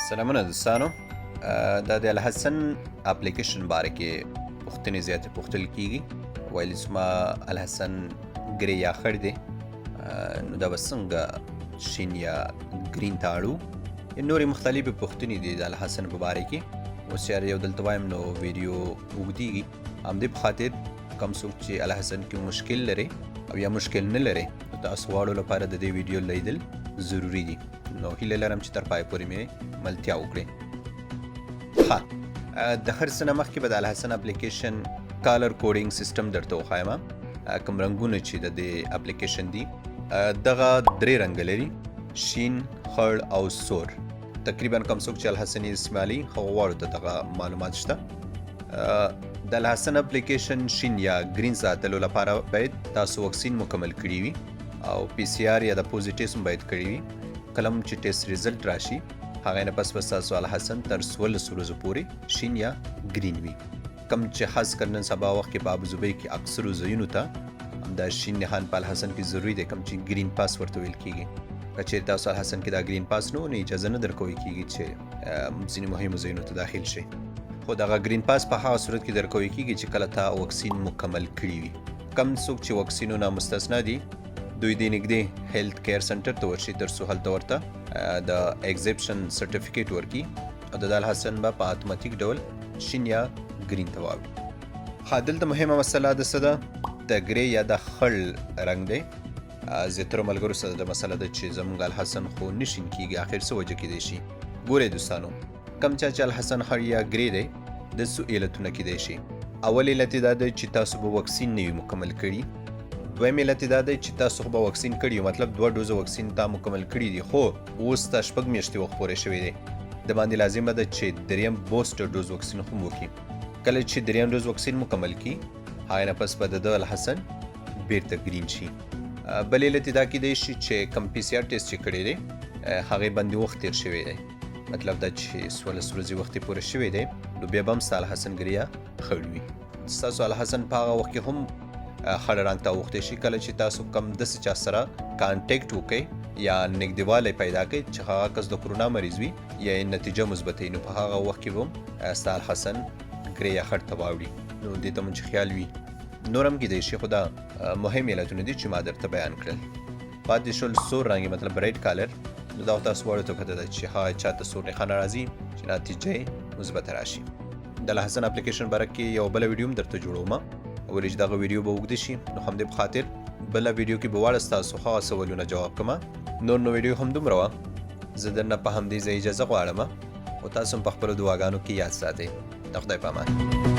سلامونه دوستانو، دا د الحسن اپلیکیشن باره کې پوښتنې زیاتې پوښتل کیږي. ویل زما الحسن ګری یا خړ دی، نو دا به څنګه شین یا ګرین ته اړو؟ نورې مختلفې پوښتنې دي د الحسن په باره کې. اوس یار یو دلته وایم نو ویډیو اوږدیږي. همدې په خاطر کوم څوک چې الحسن کې مشکل لري او یا مشکل نه لري، نو تاسو واړو لپاره د دې ویډیو لیدل ضروري دي. نو هیله لرم چې تر پای پورې مې ملتیا وکړي. ښه، د هر څه نه مخکې به د الحسن اپلیکیشن کالر کوډینګ سیستم درته وښایم. کوم رنګونه چې د دې اپلیکیشن دي، دغه درې رنګ لري: شین، خړ او سور. تقریبا کوم څوک چې الحسن استعمالي، هغو واړو ته دغه معلومات شته. د الحسن اپلیکیشن شین یا ګرین ساتلو لپاره باید تاسو واکسین مکمل کړی وي او پی سي آر یا د پوزې ټیسټ هم باید کړی وي. کله هم چې ټیسټ ریزلټ راشي، هغې نه پس به ستاسو الحسن تر 14 ورځو پورې شین یا ګرین وي. کم چې خاص کر نن سبا وخت کې په ابوظبۍ کې اکثرو ځایونو ته همدا شین نښان په الحسن کې ضروري دی، کم چې ګرین پاس ورته ویل کیږي. که چیرې تاسو الحسن کې دا ګرین پاس نه، نو اجازه نه درکول کیږي چې ځینې مهمو ځایونو ته داخل شئ. خو دغه ګرین پاس په هغه صورت کې درکول کیږي چې کله تا واکسین مکمل کړی وي. کم څوک چې واکسینونه مستثنا دي، دوی دې نږدې هیلث کیر سنټر ته ورشي، تر څو هلته ورته د ایگزیپشن سرټیفیکیټ ورکړي او د الحسن به په اتوماتیک ډول شین یا ګرین ته واوړي. ښه، دلته مهمه مسله د څه ده؟ د ګری یا د خړ رنګ دی. زیاترو ملګرو سره د مسله ده چې زمونږ الحسن خو نه شین کیږي، اخر څه وجه کیدای شي؟ ګورئ دوستانو، کم چا چې الحسن خړ یا ګری دی، د څو علتونه کیدای شي. اول علت یې دا دی چې تاسو به واکسین نه وي مکمل کړي. دویم علت یې دا دی چې تاسو خو به واکسین کړي، مطلب دوه ډوزه واکسین تا مکمل کړي دي، خو اوس تا 6 میاشتې وخت پوره شوی دی. د باندې لازمه ده چې دریم بوسټر ډوز واکسین هم وکړي. کله چې دریم ډوز واکسین مکمل کړي، هغې نه پس به د ده الحسن بیرته ګرین شي. بل علت یې دا کیدای شي چې کوم پی سي آر ټیسټ چې کړی دی، هغې باندې وخت تیر شوی دی، مطلب دا چې 14 ورځې وخت یې پوره شوی دی، نو بیا به هم ستا الحسن ګری یا خړ وي. ستاسو الحسن په هغه وخت کې هم خړ رنګ ته اوښتی شي کله چې تاسو کم داسې چا سره کانټیکټ وکړئ یا نږدېوالی پیدا کړئ چې هغه کس د کرونا مریض وي یا یې نتیجه مثبته وي، نو په هغه وخت کې به هم ستا الحسن ګری یا خړ ته واوړي. نو دې ته مونږ خیال وي. نور هم کېدای شي، خو دا مهم علتونه دي چې ما درته بیان کړل. پاتې شول سور رنګ، مطلب ریډ کالر، نو دا تاسو واړو ته پته ده چې هغه چاته سور نښانه راځي چې نتیجه یې مثبته راشي. د الحسن اپلیکیشن باره کې یو بله ویډیو هم درته جوړوم، ولې چې دغه ویډیو به اوږده شي، نو همدې په خاطر بله ویډیو کې به واړه ستاسو هغه سوالونه جواب کړم. نور نو ویډیو هم دومره وه. زه درنه په همدې ځای اجازه غواړم او تاسو هم په خپلو دعاګانو کې یاد ساتئ. د خدای په امان.